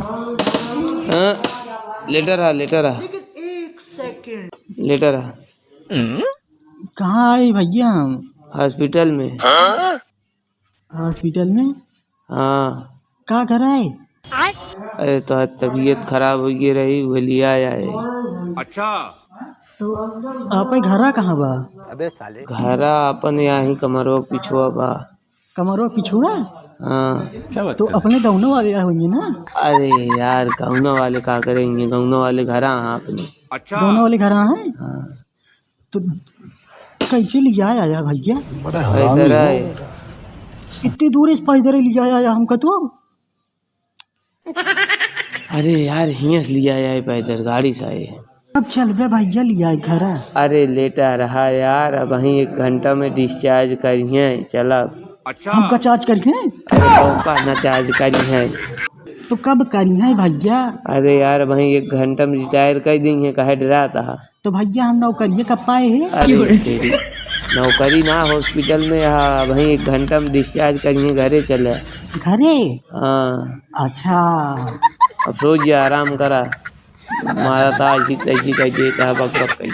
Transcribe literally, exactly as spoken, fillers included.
हाँ, लेटा रहा, लेटा रहा। लेटा रहा। कहाँ आए भैया हम? हॉस्पिटल में। हॉस्पिटल में? हाँ। का कराए? अरे, तोहार तबीयत खराब होइ गई रही, वो लिया आए। अच्छा। तो आपे घरा कहाँ बा? अबे साले। घरा अपन यहाँ ही कमरवा पिछुआ बा। कमरवा पिछुआ? हाँ। तो अपने गौनो वाले आए होंगे ना? अरे यार, गौनो वाले का करेंगे? गौनो वाले घरा हैं अपने। अच्छा। गौनो वाले घरा हैं? हाँ। तो कैसे लिया आया भैया? बड़ा हरामी पैदल है। आए। इतनी दूर से पैदल लिया आया हमका तो। अरे यार, हियाँ से लिया आए पैदल, गाड़ी से आए। अब चलबे भैया लिया आए घरा। अरे लेटा रहा यार, अबहीं एक घंटा में discharge करिहैं, चलब। अच्छा। हमका charge करिहैं? अरे मौका ना charge करिहैं। तो कब करिहैं भैया? अरे यार, अबहीं एक घंटा में retire कर देंगे, काहे डरात हा? तो भैया हम नौकरिया कब पाए हैं? अरे तेरी नौकरी ना, हॉस्पिटल में, हाँ, अबहीं एक घंटा में discharge करिहैं, घरे चले। घरे? हाँ। अच्छा। अब सो जा, आराम करा। मारा था ऐसी तैसी कह देता है, बक बक कही।